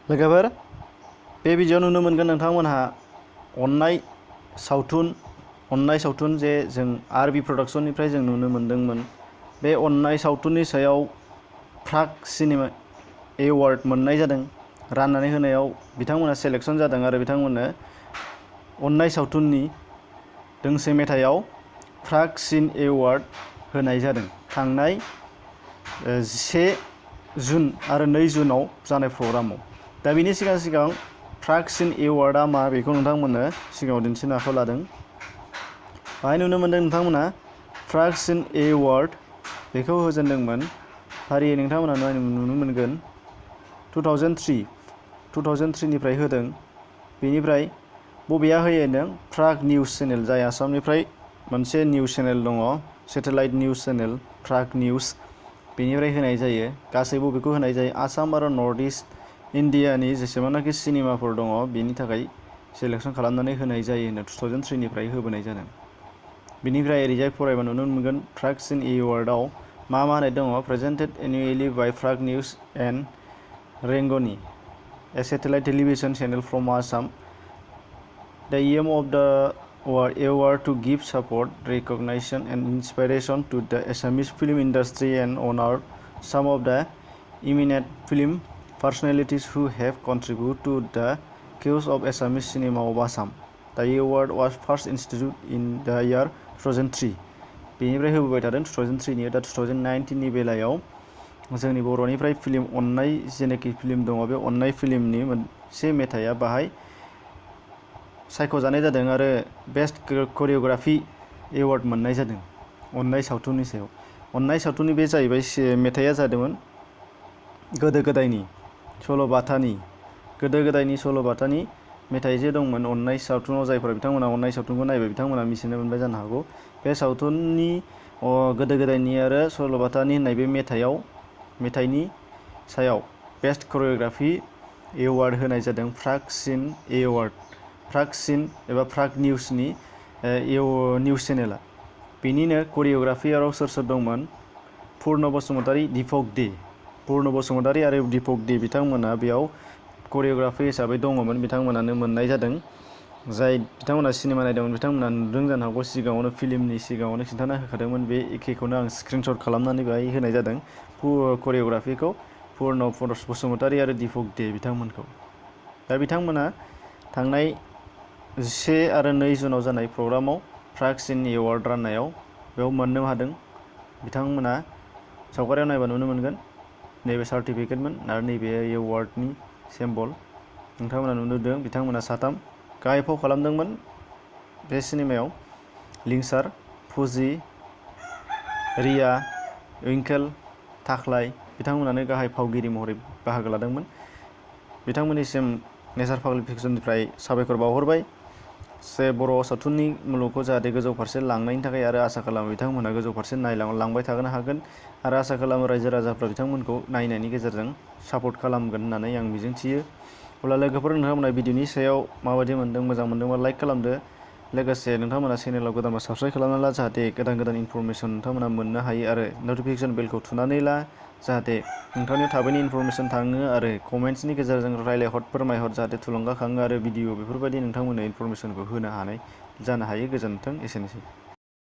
लोगोफोर बे भिडिअ नुनो मोनगोन नोंथांमोनहा अन्नाय सावथुन जे जों आरबि प्रडाक्शननिफ्राय जों नुनो मोनदोंमोन। बे अन्नाय सावथुननि सायाव प्राग सिनेमा एवार्ड मोननाय जादों। राननानै होनायाव बिथांमोना सेलेक्शन जादों आरो बिथांमोननो अन्नाय सावथुननि दोंसे मेथाइयाव प्राग सिन एवार्ड होनाय जादों। थांनाय 1 जुन आरो 2 जुनाव जानाय प्रग्रामाव। दा बिनि सिगां प्राग सिन एवार्डआ मा बेखौ नोंथांमोननो सिगाङाव दिन्थिनो आखायाव लादों। बाहाय नुनो मोनदों नोंथांमोना प्राग सिन एवार्ड बेखौ होजेनदोंमोन। फारियै नोंथांमोना नुनो मोनगोन 2003 निफ्राय होदों। बेनिफ्राय बबेया होयो होनदों प्राग निउज चेनेल, जाय आसामनिफ्राय मोनसे निउज चेनेल दङ, सेटेलाइट निउज चेनेल प्राग निउज, बेनिफ्राय होनाय जायो। गासै बबेखौ होनाय जायो आसाम आरो नर्थ इस्ट इन्डियानि जेसेबांनाखि सिनेमाफोर दङ बेनि थाखाय सेलेक्शन खालामनानै होनाय जायो होनना 2003 निफ्राय होबोनाय जादों। बेनिफ्राय ओरैजाय फरायबा नुनो मोनगोन प्राग सिन एवार्डआव मा होनाय दङ। Presented annually by Prag news and रेंगनि, a satellite television channel from Assam. The aim of the award to give support, recognition and inspiration to the Assamese film industry and honor some of the eminent film personalities who have contributed to the cause of Assamese cinema of Assam. The award was first instituted in the year 2003. बेनिफ्राय होबोबाय थादों 2003 नि। दा 2019 नि बेलायाव जोंनि बर'निफ्राय film अन्नाय जेनाखि फिल्म दङ, बे अन्नाय फिल्मनि मोनसे मेथाइया बाहाय सायख'जानाय जादों आरो बेस्ट करिय'ग्राफि एवार्ड मोननाय जादों अन्नाय सावथुननि सायाव। अन्नाय सावथुननि बे जाहैबाय मेथाइया जादोंमोन गोदो गोदायनि सल'बाथानि मेथाइ जे दंमोन अन्नाय सावथुनाव। जायफोरा बिथांमोना अन्नाय सावथुनखौ नायबाय बिथांमोना मिथिनो मोनबाय जानो हागौ। बे सावथुननि गोदो गोदायनि आरो सल'बाथानि होननाय बे मेथाइनि सायाव बेस्ट करिय'ग्राफि एवार्ड होनाय जादों प्राग सिन एवार्ड। प्राग सिन एबा प्राग निउजनि निउज चेनेला। बेनिनो करिय'ग्राफियाराव सोर दंमोन? पुर्ण बसुमतारी, पुर्ण बसुमतारी आरो दीपक दे बिथांमोना बेयाव करिय'ग्राफि हिसाबै दङमोन। बिथांमोनानो मोननाय जादों। जाय बिथांमोना सिनेमा नायदोंमोन बिथांमोना नुदों जानो हागौ। सिगाङावनो फिल्मनि सिगाङावनो खिन्थाना होखादोंमोन। बे एखेखौनो आं स्क्रिनशट खालामनानै बेहाय होनाय जादों करिय'ग्राफिखौ पुर्ण बसुमतारी आरो दीपक दे बिथांमोनखौ। दा बिथांमोना थांनाय 1 आरो 2 जुनाव जानाय प्रग्रामाव प्राग सिन एवार्ड राननायाव बेयाव मोननो हादों। बिथांमोना सावगारियाव नायबा नुनो मोनगोन नैबे सार्टिफिकेटमोन आरो नैबे एवार्डनि सिम्बल नोंथांमोना नुदों। बिथांमोना 3 गाहाय फाव खालामदोंमोन बे सिनेमायाव। लिंसार, फुजि, रिया, उइंकेल, थाख्लाय बिथांमोनानो गाहाय फावगिरि महरै बाहागो लादोंमोन। बिथांमोननिसिम नेचार पाब्लिकेसननिफ्राय साबायखर बावहरबाय जे बर' सावथुननि मुलुगखौ जाहाथे गोजौ फारसे लांनायनि थाखाय, आरो आसा खालामो बिथांमोनहा गोजौ फारसे लांबाय थानो हागोन आरो आसा खालामो रायजो राजाफ्रा बिथांमोनखौ नायनायनि गेजेरजों सापर्ट खालामगोन होननानै आं मिजिंथियो। अब्ला लोगोफोर नोंथांमोना भिडिअनि सायाव माबायदि मोनदों? मोजां मोनदोंबा लाइक खालामदो। लोगोसे नोंथांमोना चेनेलाव गोदानबा साबस्क्राइब खालामना ला, जाहाथे गोदान इनफरमेसन नोंथांमोना मोननो हायो आरो नटिफिकेसन बेलखौ थुनानै ला, जाहाथे नोंथांनियाव थाबैनो इनफरमेसन थाङो आरो कमेन्ट्सनि गेजेरजों फोरमायहर जाहाथे थुलुंगाखाङो आरो भिडिअ बेफोरबायदि नोंथांमोननो इनफरमेसनखौ होनो हानाय जानो हायो। गोजोन्थों, एसेनोसै।